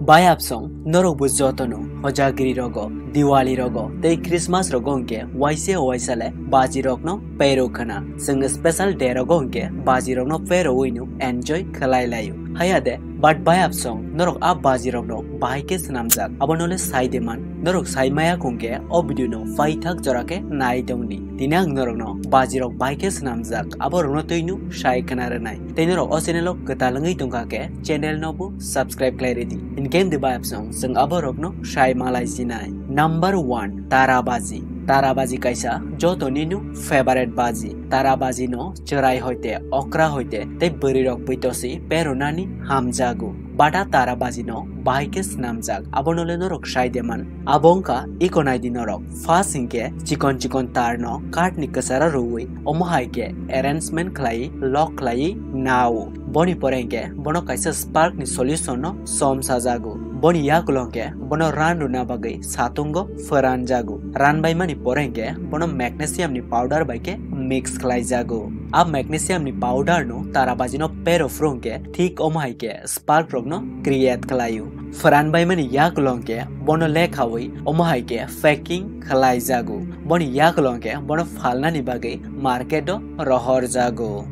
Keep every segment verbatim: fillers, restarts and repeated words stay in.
Bayapsong norok bo jotono hojagiri rogo, Diwali rogo tei Christmas rogo hwnkhe waisa waisa le baji rokno pero khna. Chwng special day rogo hwnkhe baji rokno pero wino enjoy khlai laio. Haya de, but bayapsong norok a baji rokno bahai khe swnamjak, abono le sai de man. Norok sai maya khe o video no paithak jora khe nai tongdi. Tini ang norokno baji rok bahai khe swnamjak, abo rokno twino sai khna rwnai. Tei norok o channel o kwtal wngwi tongkha khe channel no bo subscribe khlai ridi. Hinkhe de bayapsong chwng abo rokno sai malai sinai. Number one, tara baji. Tara baji kaisa jotoni no favorite baji. Tara baji no chwrai hoite, okra hoite tei bwrwi rok bwitosi perunani hamjago. But a tara baji no bahai khe swnamjak, abono le norok sai de man. Abo wngkha iko nai di norok. First hinkhe chikon chikon tar no kath ni kwcharo rwui omo hai khe arrangement khlai, lock khlai nao. Boni pore hinkhe bono kaisa spark ni solution no som sajago. Boni yakulo hinkhe bono ran rwna bagwi satungo phoran jago. Ran bai mani pore hinkhe bono magnesium ni powder bai khe mix khlai jago. A magnesium ni powder no tara baji no pero phuru hinkhe thik omo hai khe spark rok no create khlaio. Phoran bai mani yakulo hinkhe bono lekhawi omo hai khe packing khlai jago. Boni yakulo hinkhe bono phalnani bagwi market o rohor jago.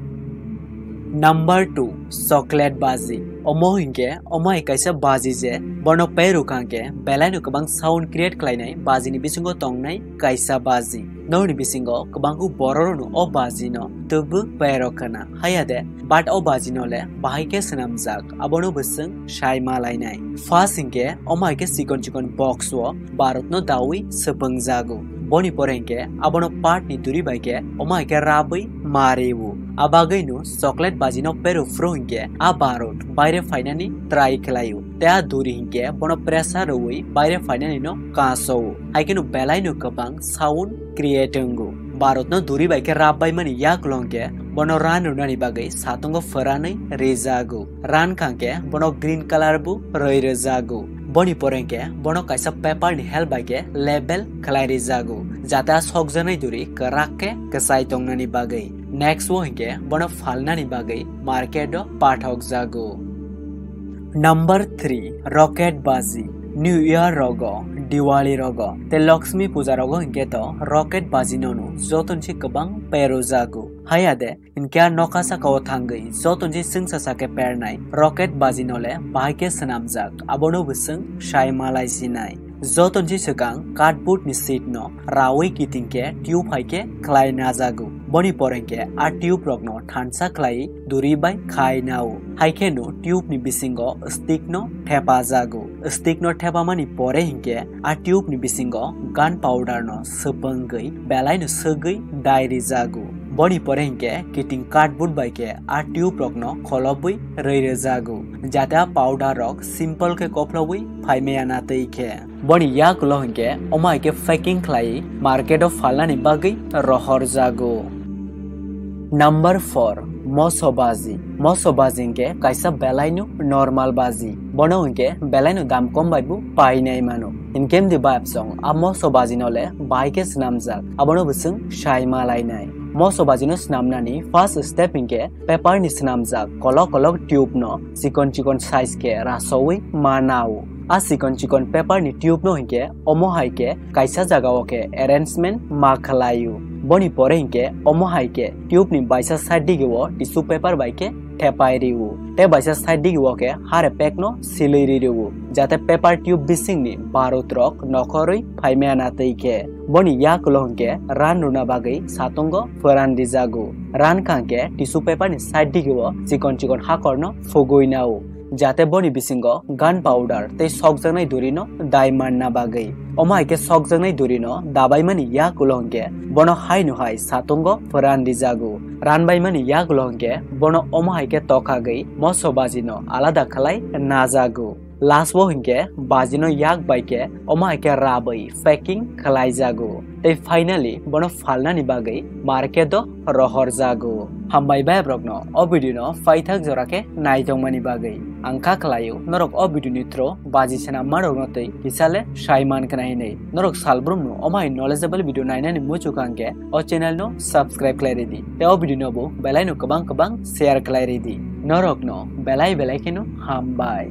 Number two, chocolate baji. Omo hinkhe omo hai kaisa baji je bono pero kha hinkhe belai no kwbang sound create khlainai baji ni bisingo tongnai kaisa baji. Nokni bisingo kwbangkuk bororokno o bajino tubui pairok khna. Haya de, but o bajino le bahai khe swnamjak, abono bo chwng sai ma lainai. First hinkhe, omo hai khe chikon chikon box o barotno daui swpwngjago. Boni pore hinkhe, abono path ni duri bai khe omo hai khe rabwi ma rio. A bagwino chocolate bajino pero phuru hinkhe a barot baire phainani try khlaio. Tei a duri hinkhe bono pressure rwui baire phainani no kaso-o. Hai kheno belai no kwbang sound create wngo. Barotno duri bai khe rap bai mani yakulo hinkhe bono ran rwnani bagwi satungo phoranwi rijago. Ran kha hinkhe bono green colour bo rwi rwjago. Boni pore hinkhe bono kaisa paper ni help bai khe label khlai rijago, jate a sokjaknai duri kwrak khe kwchai tongnani bagwi. Next o hinkhe bono phalnani bagwi market o pathok jago. Number three, rocket baji. New Year rogo, Diwali rogo, tei Lakshmi puja rogo hinkhe to rocket baji no no joto ni se kwbang pero jago. Haya de, hinkhe a nokha saka o thangwi joto ni se chwngsa sa khe pernai rocket baji no le bahai khe swnamjak, abono bo chwng sai ma lai sinai. Joto ni se swkang cardboard ni sheet no raui kiting khe tube hai khe khlai najago. Boni pore hinkhe a tube rok no thansa khlai duri bai khai nao. Hai kheno tube ni bisingo stick no thepa jago. Stick no thepa mani pore hinkhe a tube ni bisingo gun powder no swpwngwi belai no swgwi dai rijago. Boni pore hinkhe kiting cardboard bai khe a tube rok no kholobwi rwi rwjago, jate a powder rok simple khe kophlowi phaimaya na twi khe. Boni yakulo hinkhe omo hai khe packing khlai market o phalnani bagwi rohor jago. Number four, moso baji. Moso baji hinkhe kaisa belai no normal baji. Bono hinkhe belai no dam kom bai bo painai mano. Hinkhe mdi bayapsong a moso baji no le bahai khe swnamjak, abono bo chwng sai ma lainai. Moso baji no swnamnani first step hinkhe paper ni swnamjak kolok kolok tube no chikon chikon size khe rasowi ma nao. A chikon chikon paper ni tube no hinkhe omo hai khe kaisa jaga o khe arrangement ma khlaio. Boni pore hinkhe omo hai khe tube ni baisa side digi o tissue paper bai khe thepai rio. Tei baisa side digi o khe hare pek no silwi ri rio, jate paper tube bising ni barot rok nokhorwi phaimaya na twi khe. Boni yakulo hinkhe ran rwna bagwi satungo phoran rijago. Ran kha hinkhe tissue paper ni side digi o chikon chikon hakor no phugwi nao, jate boni bisingo gun powder tei sokjaknai duri no dai manna bagwi. Omo hai khe sokjaknai duri no dabai mani yakulo hinkhe bono hai no hai satungo phoran rijago. Ran bai mani yakulo hinkhe bono omo hai khe tokhagwi moso baji no alada khlai najago. Last o hinkhe baji no yak bai khe omo hai khe rabwi packing khlai jago. Tei finally bono phalnani bagwi market o rohor jago. Hambai bayap rok no o video no paithak jora khe naitongmani bagwi. Ang kha khlaio norok o video ni through baji swnamma rok no twi kisa le sai man khna hinwi. Norok salbrum no omo hai knowledgeable video nainani muchukha hinkhe o channel no subscribe khlai ridi. Tei o video no bo belai no kwbang kwbang share khlai ridi. Norok no belai belai kheno hambai.